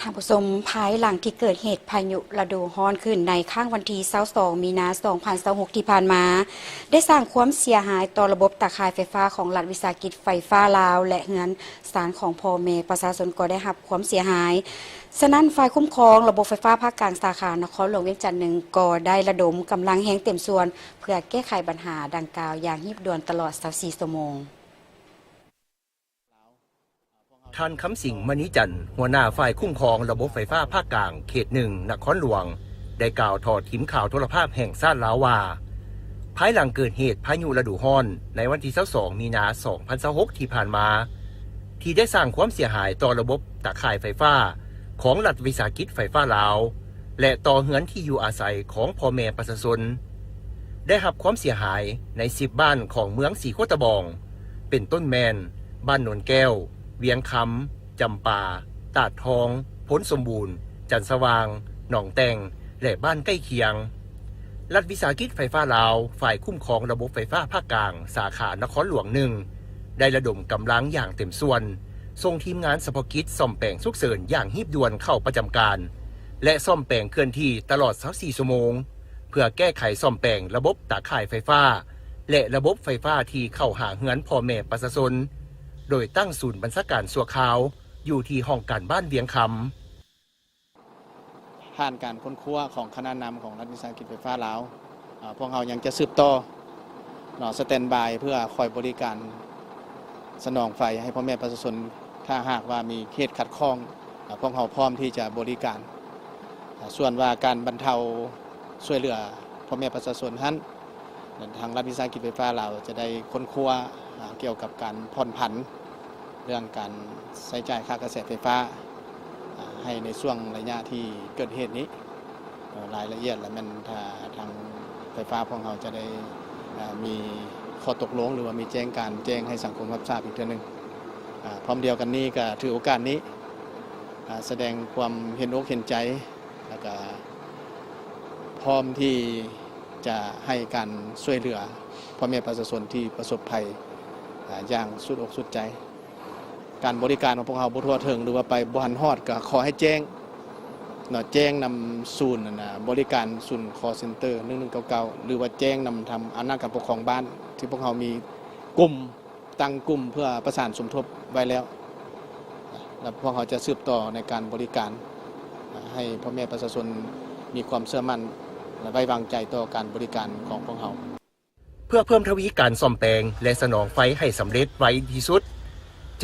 ທ່ານຜູ້ຊົມ, ພາຍຫຼັງທີ່ເກີດເຫດພາຍຸລະດູຮ້ອນຂຶ້ນໃນຄ່ຳວັນທີຊາວສອງ ມີນາ ສອງພັນຊາວຫົກ ທີ່ຜ່ານມາ, ໄດ້ສ້າງຄວາມເສຍຫາຍຕໍ່ລະບົບຕາຂ່າຍໄຟຟ້າຂອງລັດວິສາຫະກິດໄຟຟ້າລາວ ແລະ ເຮືອນຊານຂອງພໍ່ແມ່ປະຊາຊົນກໍໄດ້ຮັບຄວາມເສຍຫາຍ. ສະນັ້ນ, ຝ່າຍຄຸ້ມຄອງລະບົບໄຟຟ້າພາກກາງສາຂານະຄອນຫຼວງວຽງຈັນໜຶ່ງ ກໍໄດ້ລະດົມກຳລັງແຮງເຕັມສ່ວນ ເພື່ອແກ້ໄຂບັນຫາດັ່ງກ່າວຢ່າງຮີບດ່ວນຕະຫຼອດຊາວສີ່ຊົ່ວໂມງ. ທ່ານ ຄຳສິງ ມະນີຈັນ ຫົວໜ້າຝ່າຍຄຸ້ມຄອງລະບົບໄຟຟ້າພາກກາງເຂດໜຶ່ງນະຄອນຫຼວງ ໄດ້ກ່າວຕໍ່ທີມຂ່າວໂທລະພາບແຫ່ງຊາດລາວວ່າ, ພາຍຫຼັງເກີດເຫດພາຍຸລະດູຮ້ອນໃນວັນທີຊາວສອງ ມີນາ ສອງພັນຊາວຫົກ ທີ່ຜ່ານມາ, ທີ່ໄດ້ສ້າງຄວາມເສຍຫາຍຕໍ່ລະບົບຕາຂ່າຍໄຟຟ້າຂອງລັດວິສາຫະກິດໄຟຟ້າລາວ ແລະ ຕໍ່ເຮືອນທີ່ຢູ່ອາໄສຂອງພໍ່ແມ່ປະຊາຊົນ, ໄດ້ຮັບຄວາມເສຍຫາຍໃນສິບບ້ານຂອງເມືອງສີໂຄດຕະບອງ, ເປັນຕົ້ນແມ່ນ ບ້ານໂນນແກ້ວ, ວຽງຄຳ, ຈຳປາ, ຕາດທອງ, ໂພນສົມບູນ, ຈັນສະຫວ່າງ, ໜອງແຕ່ງ ແລະ ບ້ານໃກ້ຄຽງ. ລັດວິສາຫະກິດໄຟຟ້າລາວ ຝ່າຍຄຸ້ມຄອງລະບົບໄຟຟ້າພາກກາງ ສາຂານະຄອນຫຼວງໜຶ່ງ ໄດ້ລະດົມກຳລັງຢ່າງເຕັມສ່ວນ, ສົ່ງທີມງານສະເພາະກິດສ້ອມແປງສຸກເສີນຢ່າງຮີບດ່ວນເຂົ້າປະຈຳການ ແລະ ສ້ອມແປງເຄື່ອນທີ່ຕະຫຼອດຊາວສີ່ຊົ່ວໂມງ ເພື່ອແກ້ໄຂສ້ອມແປງລະບົບຕາຂ່າຍໄຟຟ້າ ແລະ ລະບົບໄຟຟ້າທີ່ເຂົ້າຫາເຮືອນພໍ່ແມ່ປະຊາຊົນ, ໂດຍຕັ້ງສູນບັນຊາການຊົ່ວຄາວຢູ່ທີ່ຫ້ອງການບ້ານວຽງຄຳ. ຜ່ານການຄົ້ນຄວ້າຂອງຄະນະນຳຂອງລັດວິສາຫະກິດໄຟຟ້າລາວ, ພວກເຮົາຍັງຈະສືບຕໍ່ເນາະ ສະແຕນບາຍເພື່ອຄອຍບໍລິການສະໜອງໄຟໃຫ້ພໍ່ແມ່ປະຊາຊົນ. ຖ້າຫາກວ່າມີເຫດຂັດຂ້ອງ, ພວກເຮົາພ້ອມທີ່ຈະບໍລິການ. ສ່ວນວ່າການບັນເທົາຊ່ວຍເຫຼືອພໍ່ແມ່ປະຊາຊົນຫັ້ນ, ທາງລັດວິສາຫະກິດໄຟຟ້າລາວຈະໄດ້ຄົ້ນຄວ້າ ອ່າ ກ່ຽວກັບການຜ່ອນຜັນເລື່ອງການໃຊ້ຈ່າຍຄ່າກະແສໄຟຟ້າ ອ່າ ໃຫ້ໃນຊ່ວງໄລຍະທີ່ເກີດເຫດນີ້. ເອີ ລາຍລະອຽດລະແມ່ນ ຖ້າທາງໄຟຟ້າພວກເຮົາຈະໄດ້ ອ່າ ມີຂໍ້ຕົກລົງ ຫຼືວ່າມີແຈ້ງການແຈ້ງໃຫ້ສັງຄົມຮັບຊາບອີກເທື່ອໜຶ່ງ. ອ່າ ພ້ອມດຽວກັນນີ້ກະຖືໂອກາດນີ້ ອ່າ ສະແດງຄວາມເຫັນອົກເຫັນໃຈ ແລ້ວກະພ້ອມທີ່ຈະໃຫ້ການຊ່ວຍເຫຼືອພໍ່ແມ່ປະຊາຊົນທີ່ປະສົບໄພ ອ່າ ຢ່າງສຸດອົກສຸດໃຈ. ການບໍລິການຂອງພວກເຮົາບໍ່ທົ່ວເຖິງ ຫຼືວ່າໄປບໍ່ທັນຮອດ ກໍຂໍໃຫ້ແຈ້ງເນາະ ແຈ້ງນຳສູນ ອັນນ່າ ບໍລິການສູນ call center ໜຶ່ງໜຶ່ງເກົ້າເກົ້າ ຫຼືວ່າແຈ້ງນຳທາງອຳນາດການປົກຄອງບ້ານ ທີ່ພວກເຮົາມີກຸ່ມ ຕັ້ງກຸ່ມເພື່ອປະສານສົມທົບໄວ້ແລ້ວ ແລະ ພວກເຮົາຈະສືບຕໍ່ໃນການບໍລິການ ໃຫ້ພໍ່ແມ່ປະຊາຊົນມີຄວາມເຊື່ອໝັ້ນ ແລະ ໄວ້ວາງໃຈຕໍ່ການບໍລິການຂອງພວກເຮົາ. ເພື່ອເພີ່ມທະວີການສ້ອມແປງ ແລະ ສະໜອງໄຟໃຫ້ສຳເລັດໄວທີ່ສຸດ,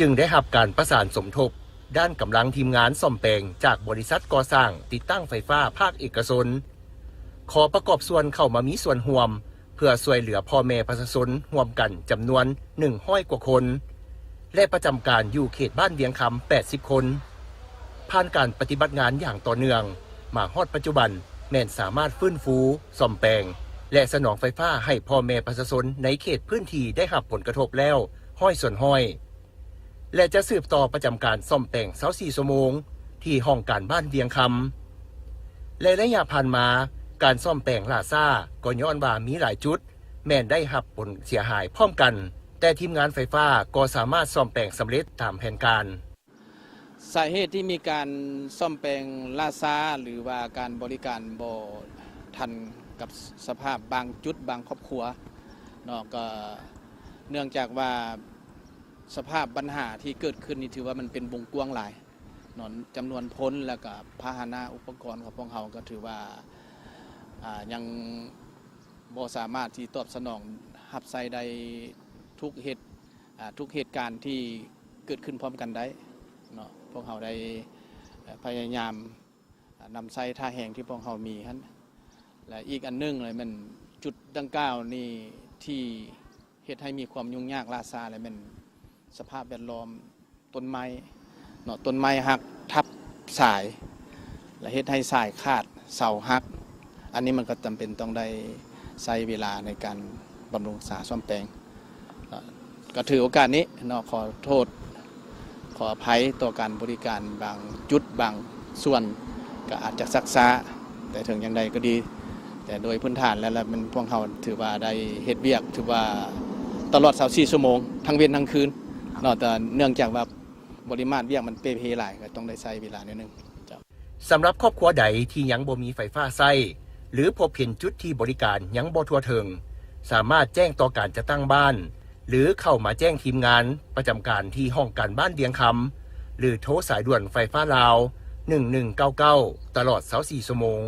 ຈຶ່ງໄດ້ຮັບການປະສານສົມທົບດ້ານກຳລັງທີມງານສ້ອມແປງຈາກບໍລິສັດກໍ່ສ້າງຕິດຕັ້ງໄຟຟ້າພາກເອກະຊົນ ຂໍປະກອບສ່ວນເຂົ້າມາມີສ່ວນຮ່ວມ ເພື່ອຊ່ວຍເຫຼືອພໍ່ແມ່ປະຊາຊົນຮ່ວມກັນຈຳນວນໜຶ່ງຮ້ອຍກວ່າຄົນ ແລະ ປະຈຳການຢູ່ເຂດບ້ານວຽງຄຳແປດສິບຄົນ. ຜ່ານການປະຕິບັດງານຢ່າງຕໍ່ເນື່ອງມາຮອດປັດຈຸບັນ ແມ່ນສາມາດຟື້ນຟູ, ສ້ອມແປງ ແລະ ສະໜອງໄຟຟ້າໃຫ້ພໍ່ແມ່ປະຊາຊົນໃນເຂດພື້ນທີ່ໄດ້ຮັບຜົນກະທົບແລ້ວຮ້ອຍສ່ວນຮ້ອຍ ແລະ ຈະສືບຕໍ່ປະຈຳການສ້ອມແປງຊາວສີ່ຊົ່ວໂມງທີ່ຫ້ອງການບ້ານວຽງຄຳ ແລະ ໄລຍະຜ່ານມາ ການສ້ອມແປງລ່າຊ້າກໍຍ້ອນວ່າມີຫຼາຍຈຸດແມ່ນໄດ້ຮັບຜົນເສຍຫາຍພ້ອມກັນ, ແຕ່ທີມງານໄຟຟ້າກໍສາມາດສ້ອມແປງສຳເລັດຕາມແຜນການ. ສາເຫດທີ່ມີການສ້ອມແປງລ່າຊ້າ ຫຼືວ່າການບໍລິການບໍ່ທັນກັບສະພາບບາງຈຸດບາງຄອບຄົວເນາະ ກໍເນື່ອງຈາກວ່າສະພາບບັນຫາທີ່ເກີດຂຶ້ນນີ້ ຖືວ່າມັນເປັນວົງກວ້າງຫຼາຍເນາະ ຈຳນວນຄົນ ແລ້ວກໍພາຫະນະອຸປະກອນຂອງພວກເຮົາ ກໍຖືວ່າ ອ່າ ຍັງບໍ່ສາມາດທີ່ຕອບສະໜອງຮັບໃຊ້ໄດ້ທຸກເຫດ ອ່າ ທຸກເຫດການທີ່ເກີດຂຶ້ນພ້ອມກັນໄດ້ເນາະ. ພວກເຮົາໄດ້ ເອີ ພະຍາຍາມ ອ່າ ນຳໃຊ້ທ່າແຮງທີ່ພວກເຮົາມີຫັ້ນ ແລະ ອີກອັນໜຶ່ງເລີຍແມ່ນຈຸດດັ່ງກ່າວນີ້ທີ່ເຮັດໃຫ້ມີຄວາມຫຍຸ້ງຍາກຫຼ້າຊ້າ ແລະ ແມ່ນສະພາບແວດລ້ອມ ຕົ້ນໄມ້ເນາະ ຕົ້ນໄມ້ຫັກທັບສາຍ ແລະ ເຮັດໃຫ້ສາຍຂາດ ເສົາຫັກ ອັນນີ້ມັນກໍຈຳເປັນຕ້ອງໄດ້ໃຊ້ເວລາໃນການບຳລຸງຮັກສາສ້ອມແປງ. ກໍຖືໂອກາດນີ້ເນາະ ຂໍໂທດ ຂໍອະໄພຕໍ່ການບໍລິການບາງຈຸດບາງສ່ວນ ກໍອາດຈະຊັກຊ້າ ແຕ່ເຖິງຢ່າງໃດກໍດີ ແຕ່ໂດຍພື້ນຖານແລ້ວ ແລ້ວແມ່ນພວກເຮົາຖືວ່າໄດ້ເຮັດວຽກ ຖືວ່າຕະຫຼອດຊາວສີ່ຊົ່ວໂມງ ທັງເວັນທັງຄືນເນາະ ແຕ່ເນື່ອງຈາກວ່າ ບໍລິມານວຽກມັນເປ່ເພຫຼາຍ ກໍຕ້ອງໄດ້ໃຊ້ເວລາໜ້ອຍໜຶ່ງ. ສຳລັບຄອບຄົວໃດທີ່ຍັງບໍ່ມີໄຟຟ້າໃຊ້ ຫຼື ພົບເຫັນຈຸດທີ່ບໍລິການຍັງບໍ່ທົ່ວເຖິງ, ສາມາດແຈ້ງຕໍ່ການຈັດຕັ້ງບ້ານ ຫຼື ເຂົ້າມາແຈ້ງທີມງານປະຈຳການທີ່ຫ້ອງການບ້ານວຽງຄຳ ຫຼື ໂທສາຍດ່ວນໄຟຟ້າລາວ ໜຶ່ງໜຶ່ງເກົ້າເກົ້າ ຕະຫຼອດຊາວສີ່ຊົ່ວໂມງ.